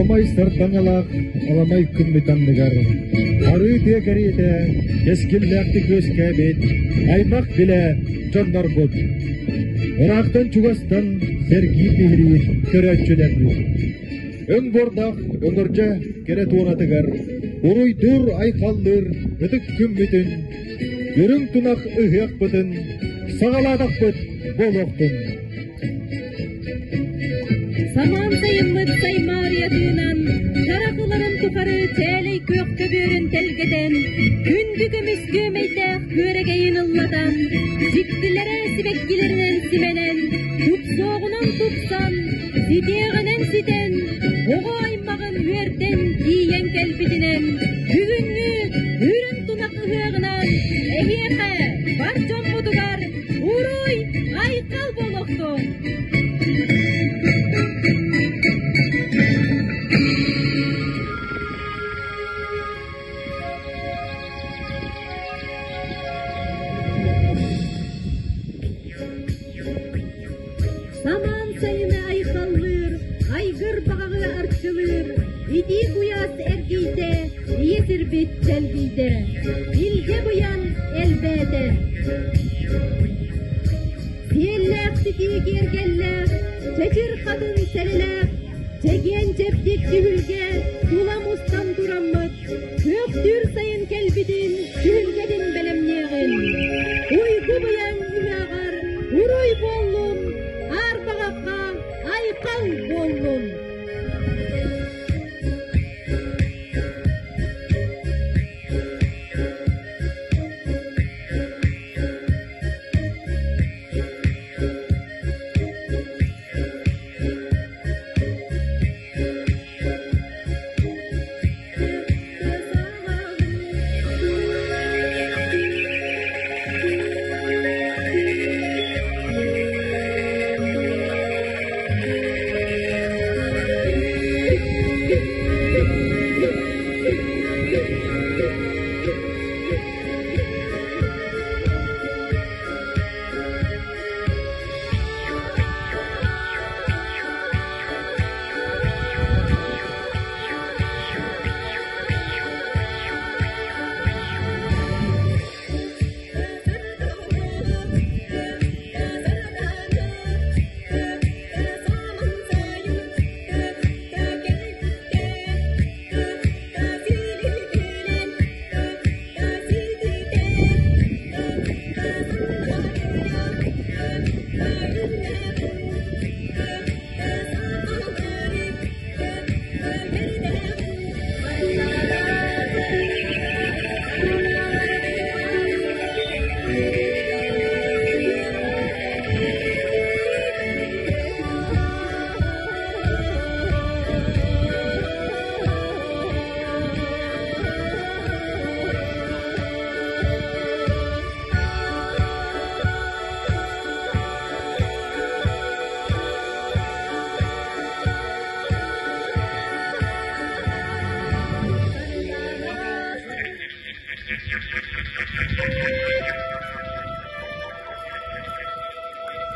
Аламай сардаҥалаах аламай күммүт анныгар арыы тыа кэриэтэ кэскиллээхтик үөскээбит аймах билэ дьоннорбут. Ыраахтан чугастан сэргии биһириир көрөөччүлэрбит. Өҥ буордаах өҥөрдьө кэрэ туонатыгар уруйдуур айхаллыыр ытык күммүтүн, үрүҥ тунах ыһыахпытын саҕалаатахпыт буолуохтун. Самаан сайыммыт саймаарыйатыынан, харах ыларын тухары чээлэй күөх көбүөрүн тэлгэтэн, күндү көмүс күөмэйдээх күөрэгэйин ыллатан, дьиктилэрэ сибэккилэринэн симэнэн, тупсуоҕунан тупсан, ситиэҕинэн ситэн, оҕо аймаҕын үөрдэн тиийэн кэлбитинэн, бүгүҥҥү үрүҥ тунах ыһыаҕынан эһиэхэ бар дьоммутугар Уруй! Айхал буолуохтун! Самаан сайыны айхаллыыр, айгыр баҕаҕы арчылыыр, итии куйаас эргийдэ, ийэ сирбит чэлгийдэ, илгэ быйан элбээтэ. Сиэллээх ситии киэргэллээх, чэчир хатын сэлэлээх, чэгиэн чэбдик түһүлгэ тула мустан тураммыт, күөхтүүр сайын кэлбитин түһүлгэтин бэлэмниэҕин. Уйгу быйаҥ ыһыаҕар уруй буоллун, аар баҕахха айхал буоллун!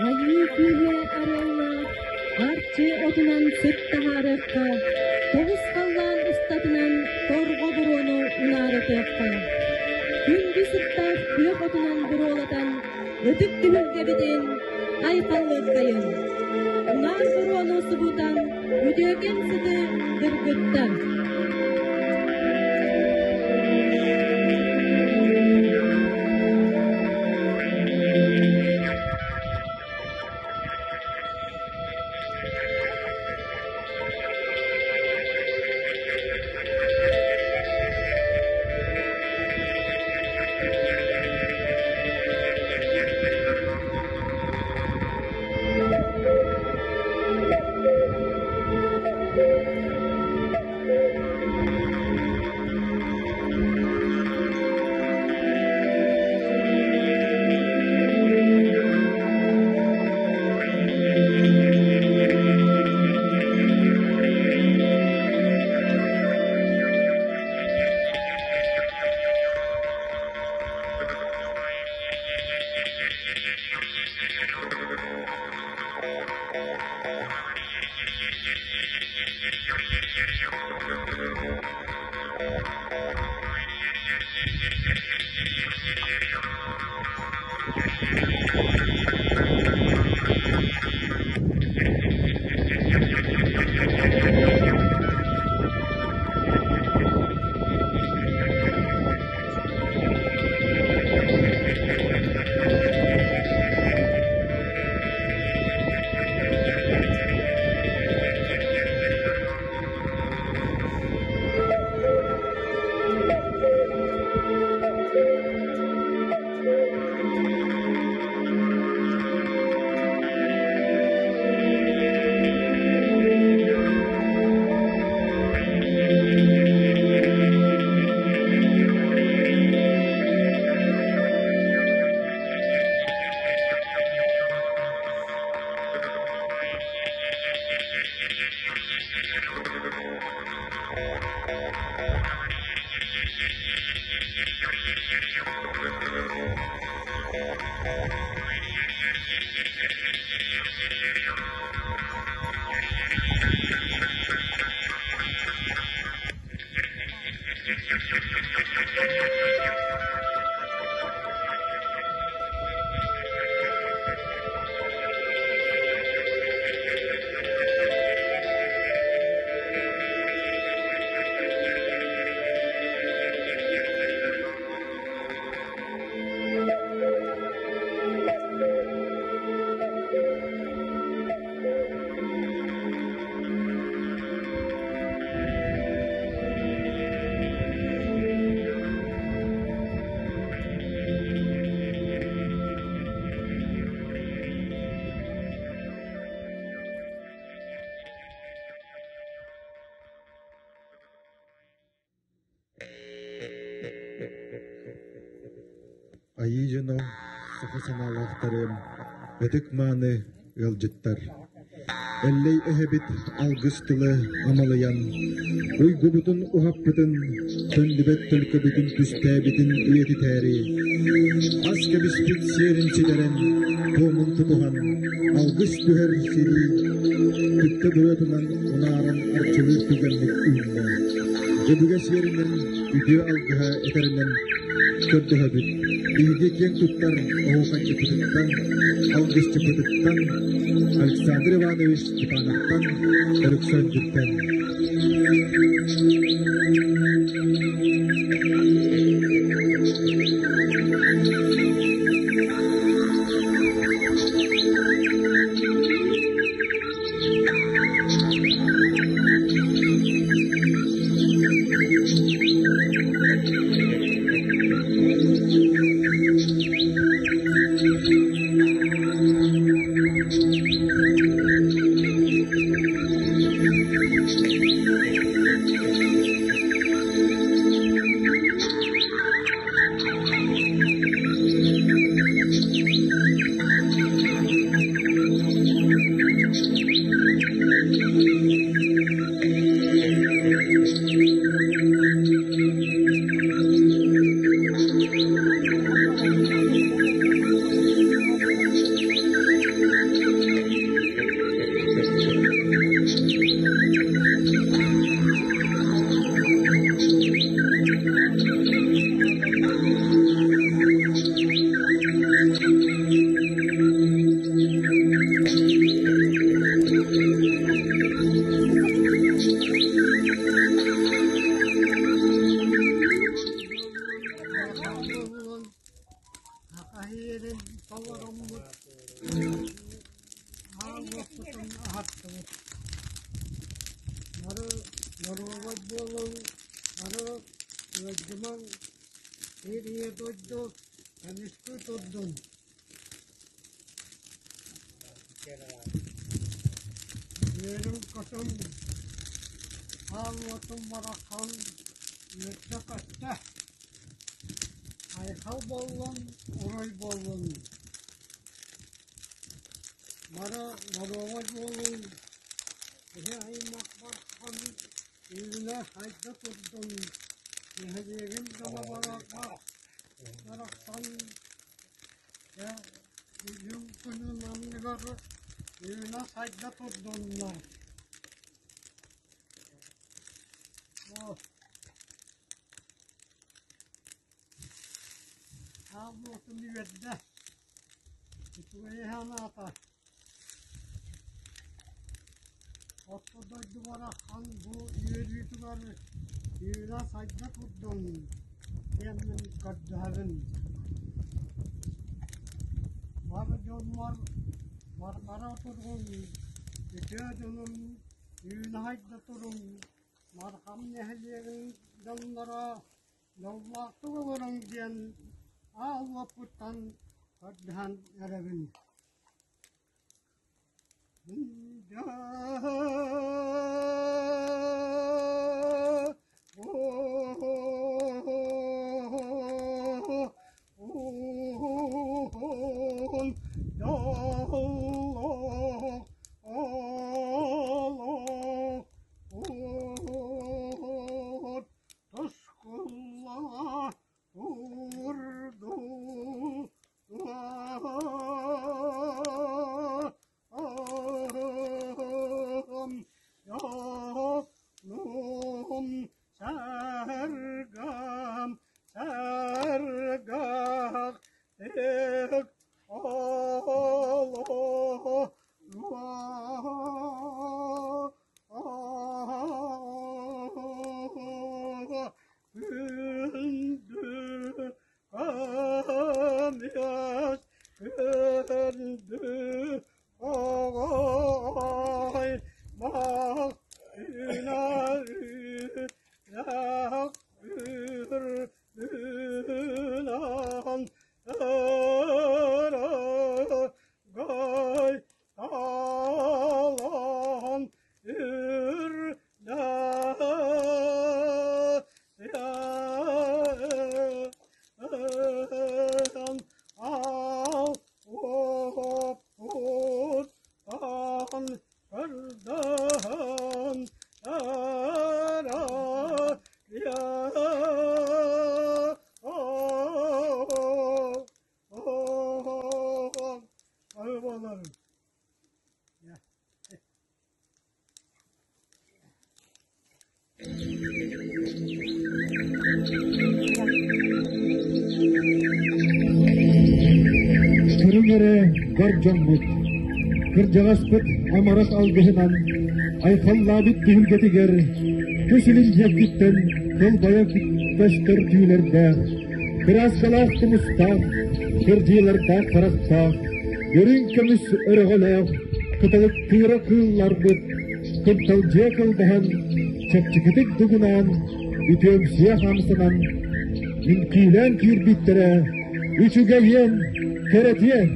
Айыы күүһэ арыаллаах, арчы отунан сыт таһаарыахха, тоҕус халлаан устатынан торҕо буруону унаарытыахха. Күндү сыттаах күөх отунан буруолатан, ытык түһүлгэбитин айхаллыаххайын. Унаар буруону субутан, үтүөкэн сыты дыргытта. Айыы дьоно, саха санаалаахтарым, ытык-мааны ыалдьыттар! Эллэй эһэбит алгыс тыла амалыйан, уйгубутун уһаппытын, төннүбэт төлкөбүтүн түстээбитин үйэтитээри, ас кэбиспит сиэрин ситэрэн, туомун тутуһан, алгыс түһэр сирии түптэ буруотунан унааран арчылыыр түгэммит үүннэ. Өбүгэ сиэринэн үтүө алгыһа этэринэн көрдөһөбүт. Биһиги киэн туттар оһуохайдьыппытыттан, алгысчыппытыттан Александр Иванович Степановтан, Александртан. Доруобай буолуҥ, бары ыалдьымаҥ, сир ийэ дойду көмүскүү турдун. Үөрүҥ-көтүҥ, аал уотум барахсан үөрдэ-көттө, айхал буоллун, уруй буоллун. Бары доруобай буолуҥ, киһи аймах бархан үүнэ сайда турдун, нэһилиэгим дьоно барахсан дьэ күн күнүн анныгар үүнэ сайда турдуннар. Дьоммутун үөрдэ, үчүгэйи санаата. Орто дойду барахсан бу үөрүүтүгэр үүнэ-сайда турдун диэммин көрдөһөбүн. Бары дьоммор барҕара туруҥ, үтүө дьонум үүнэ-сайда туруҥ, Мархам нэһилиэгин дьонноро дьоллоохтук олоруҥ диэн аал уоппуттан көрдөһөн эрэбин. Көрүҥ эрэ бар дьоммут, кырдьаҕаспыт амарах алгыһынан айхаллаабыт түһүлгэтигэр тус илин диэкиттэн кылбайа көстөр түүлэрдээх, кырааскалаах тумустаах, кырдьыылардаах харахтаах, үрүҥ көмүс өрөҕөлөөх, кыталыктыыра кыылларбыт кынталдьыйа кылгаһан, чэпчэкитик дугунаан, үтүөмсүйэ хамсанан, үҥкүүлээн киирбиттэрэ үчүгэйиэн, кэрэтиэн!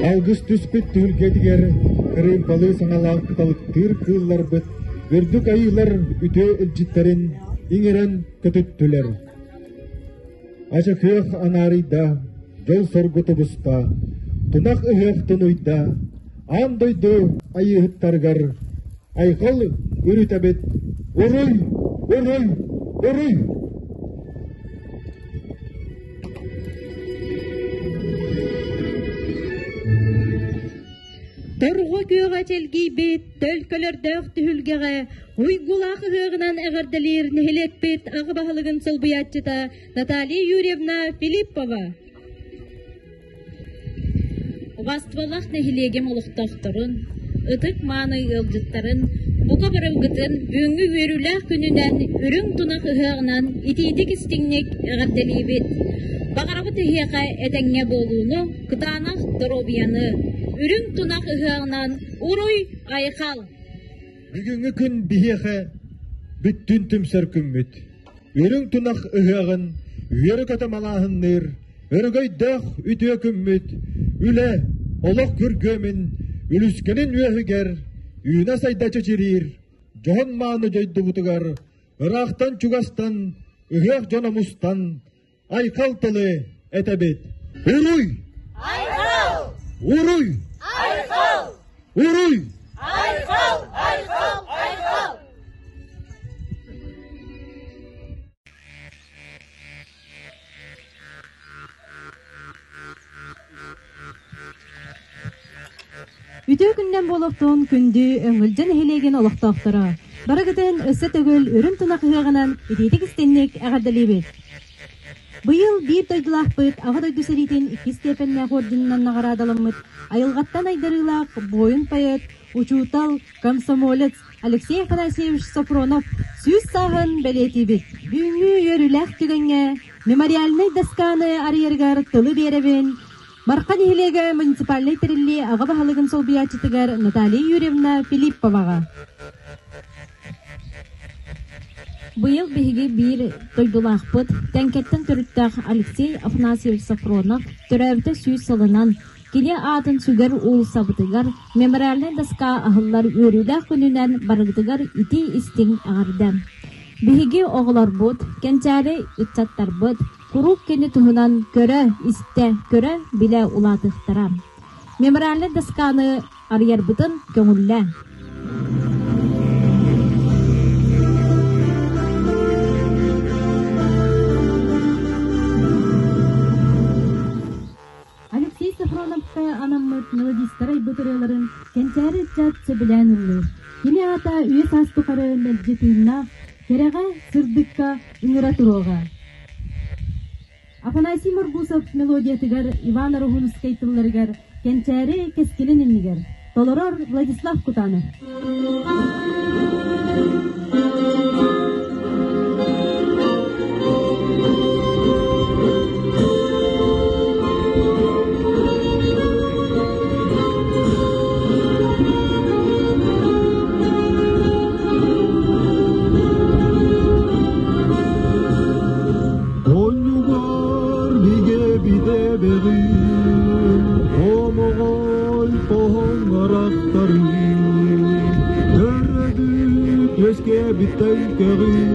Алгыс түспүт түһүлгэтигэр кырыымпалыы саҥалаах кыталыктыыр кыылларбыт үрдүк айыылар үтүө илдьиттэрин иҥэрэн көтүттүлэр. Ача күөх анаарыйда, дьол-соргу тубуста, тунах ыһыах тунуйда, аан дойду айыыһыттарыгар айхал үрүтэбит, уруй, уруй, уруй! Торҕо күөҕэ чэлгийбит, төлкөлөрдөөх түһүлгэҕэ уйгулаах ыһыаҕынан эҕэрдэлиир нэһилиэкпит аҕа баһылыгын солбуйааччыта Наталья Юрьевна Филиппова. Убаствалаах нэһилиэгим олохтоохторун, ытык-мааны ыалдьыттарын, бука барылгытын бүгүҥҥү үөрүүлээх күнүнэн үрүҥ тунах ыһыаҕынан итиитик-истиҥник эҕэрдэлиибит! Баҕарабыт эһиэхэ этэҥҥэ буолууну, кытаанах доруобуйаны, үрүҥ тунах ыһыаҕынан уруй-айхал! Бүгүҥҥү күн биһиэхэ бүттүүн түмсэр күммүт. Үрүҥ тунах ыһыаҕын үөрэ-көтө малааһынныыр өрөгөйдөөх үтүө күммүт, үлэ, олох күргүөмүн үлүскэнин үөһүгэр үүнэ-сайда чэчириир дьоһун-мааны дойдубутугар ыраахтан-чугастан ыһыах дьоно мустан айхал тылы этэбит. Уруй! Айхал! Уруй! Айхал! Уруй! Айхал! Айхал! Айхал! Үтүө күннэн буолуохтун күндү Өҥүлдьэ нэһилиэгин олохтоохторо! Барыгытын өссө төгүл үрүҥ тунах ыһыаҕынан итиитик истинник эҕэрдэлиибит! Быйыл биир дойдулаахпыт Аҕа дойду сэриитин иккис степеннээх орденынан наҕараадаламмыт айылҕаттан айдарыылаах буойун-поэт, учуутал, комсомолец Алексей Афанасьевич Софронов 100 сааһын бэлиэтиибит. Бүгүҥҥү үөрүүлээх түгэҥҥэ мемориальнай досканы арыйарыгар тылы биэрэбин Марха нэһилиэгэ муниципальнай тэриллии аҕа баһылыгын солбуйааччытыгар Наталья Юрьевна Филипповаҕа. Быйыл биһиги биир дойдулаахпыт, Тэҥкэттэн төрүттээх Алексей Афанасьевич Софронов төрөөбүтэ 100 сылынан кини аатын сүгэр уулуссабытыгар мемориальнай доска аһыллар үөрүүлээх күнүнэн барыгытыгар итии-истиҥ эҕэрдэ! Биһиги оҕолорбут, кэнчээри ыччаттарбыт куруук кини туһунан көрө, истэ, көрө, билэ улаатыахтара. Мемориальнай досканы арыйарбытын көҥүллээ. Алексей Софроновка анаммыт мелодистар айбыт ырыаларын кэнчээри ыччат сөбүлээн ыллыыр. Кини аата үйэ саас тухары мэлдьи тыыннаах, кэрэҕэ, сырдыкка ыҥыра туруоҕа. Афанасий Моргусов мелодиятыгар Иван Ороһуунускай тылларыгар Кэнчээри кэскилин иннигэр толорор Владислав Кутанов. Онньугар бигэ бидэбэҕин, хомоҕой хоһоҥ арахтарын, төрөөбүт үөскээбит тэҥкэҕин,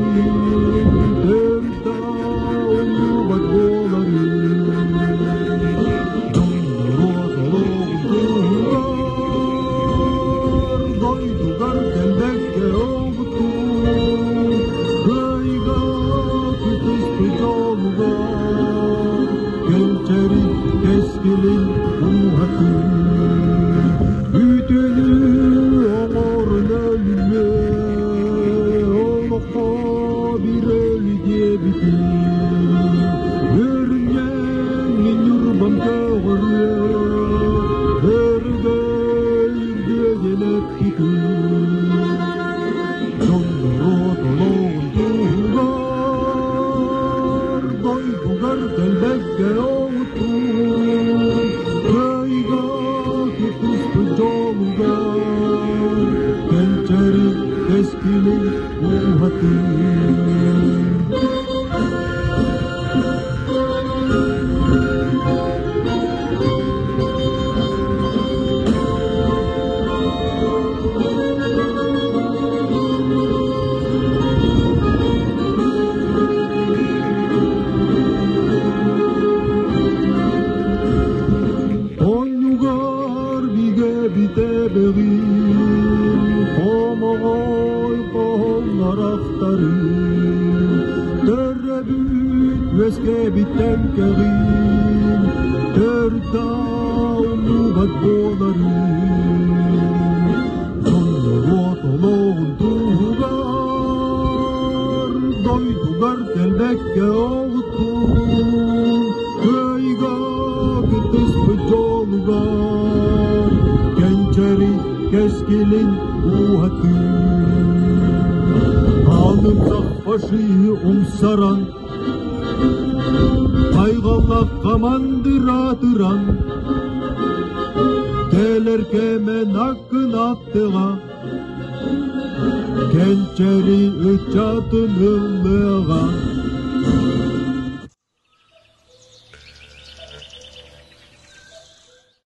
төрүт умнубат буоларын. Дьон-норуот олоҕун туһугар, дойдугар кэлбэккэ оҕутун, кыайыыга кыттыспыт дьолугар, кэнчэри кэскилин ууһатын, бүтүнү оҥорон өлүмэ, олоххо биир өлүү диэбитин, өрүнньэҥ мин Ньурбам көҕөрүө, өрөгөй үрдүө диэн эппитин. Дьон-норуот олоҕун туһугар, дойдугар кэлбэккэ оҥотун, кыайыыга. Үөскээбиттэн кэҕиин, төрүт умнубат буоларын. Дьон-норуот олоҕун туһугар дойдугар кэлбэккэ оҕуттун, кыайыыга кыттыспыт дьолугар кэнчэри кэскилин ууһатыы. Аанымсах фашиһы умсаран, Хайҕаллах хамандыратыран, Кэлэр кэмэн аккын аттыга, Кэнчэри ыччатын ыллыаҕа.